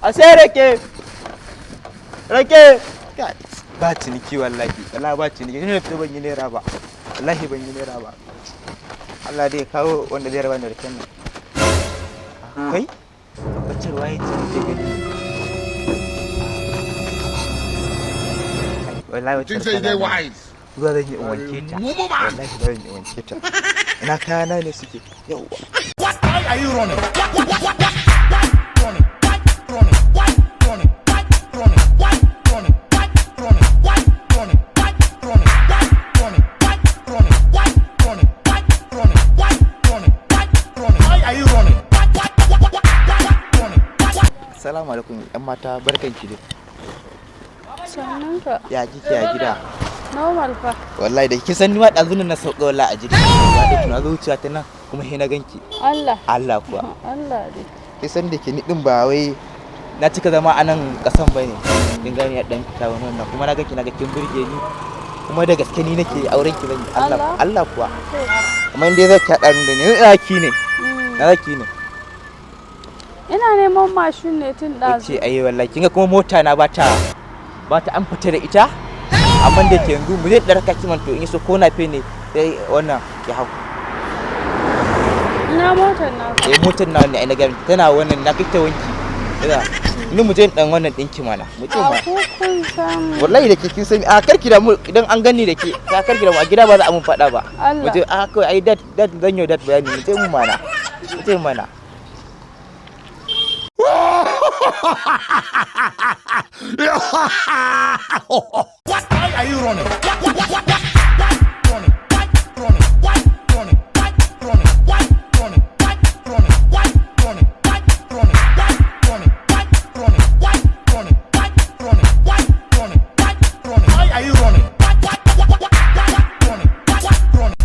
A sai rake. Rake. Kai, ba ciniki wallahi. Wallahi ba ciniki. Ni ne fito ban yi naira ba. Wallahi ban yi naira ba. Allah dai ya kawo wanda zai raba ni da raken nan. Kai? Wacce waye ce nake gani? Wallahi wacce Think say they wise. Zuwa zan yi in wanke ta. Mumu man. Wallahi zan yi in wanke ta. Ina kayana ne suke? Yauwa. Why are you running? What, running? Running? Running? Running? Running? Running? Running? Running? Running? Running? Running? Running? Running? Running? Why are you running? Running? Assalamu alaikum yan mata, barkanki dai. Sannan ka. Ya kike, ya gida? Normal fa. Wallahi da kin san ni ma ɗazu nan na sauka wallahi a jirgi. Ba da tuna zuciya ta nan kuma sai na ganki. Allah. Allah kuwa. Allah dai. Kin san da ke ni din ba wai na cika zama a nan kasan ba ne. Kin gani ya dan fita wani wannan kuma na ganki, na ga kin burge ni. Kuma da gaske ni nake auren ki zan yi. Allah. Allah? Allah kuwa. Amma in dai zaki haɗa ni da ni, ina ki ne. Na zaki ne. Ina neman mashin ne tun ɗazu. Ce ai wallahi kin ga kuma mota na ba ta an fita da ita. Amma da ke yanzu mu zai ɗarka kiman to in so ko na fe ne sai wannan ki hau. Ina motar na. Eh, motar na ne ai na gani tana wannan na kai ta wanki. Ina ni mu je dan wannan dinki mana. Mu je A ma. ko kun san. Wallahi da ke kin sani a karki da mu idan an gani da ke ka karki da mu a gida ba za a mun faɗa ba. Allah. Mu je a kawai ai dat dat zan yi dat bayani, mu je mu mana. Mu je mana. Why are you running? Running? Running? Running? Running? Running? Running? Running? Running? Running? Running? Running? Running? Running? Running? Why are you running? Running? Running? Running?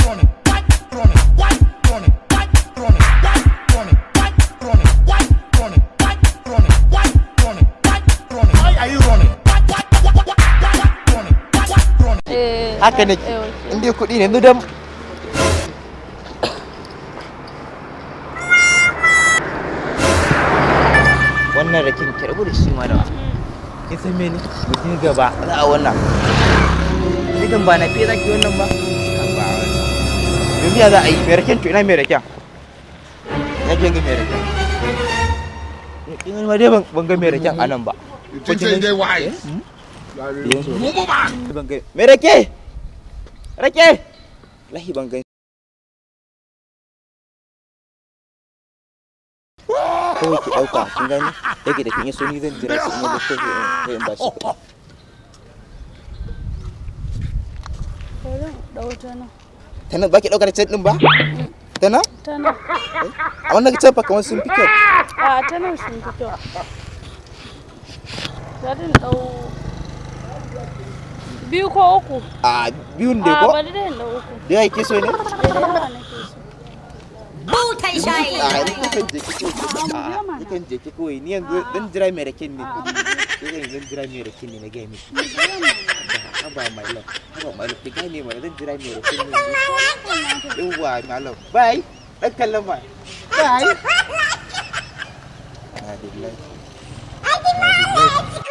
Running? Running? Running? Running? Running? Running? Running? Running? Running? Why are you running? Running? Running? Eh. Haka nake. Eh, okay. In dai kuɗi ne yanzu dan wannan rakin ki rabu da shi mana. Kin san mene? Mu je gaba za a wannan. Ni kan ba na fiye zaki wannan ba. Ba wannan. Yanzu ya za a yi mai raken to ina mai raken? Ya kin ga mai raken? Kin ga ma dai ban ga mai raken a nan ba. You think say they wise? Mumu man. Ban ga mai rake? Rake! Lahi ban gan. Kawai ki ɗauka, kin gani? Yake da kin yi so ni zan jira ki in yi ko sai in ba shi kuɗi. Bari in ɗau ta nan. Ta nan ba ki ɗaukar can ɗin ba? Ta nan? Ta nan. A wannan can fa kamar sun fi kyau. A ta nan sun fi kyau. Bari in ɗau biyu ko uku. A biyun dai A ko? bari dai in ɗau uku. Da yawa ke so ne? Eh, da yawa nake so. Butan shayi. A ni kan je ki kawai. A ni kan je ki kawai. Ni yanzu dan jira mai raken ne. Ni zan jira mai raken ne na gaya miki. Haba my love. Haba my love. Ki gane mana zan jira mai raken ne. Yawwa my love. Bye. Dan kallon ma. Bye. Na billahi. Na billahi.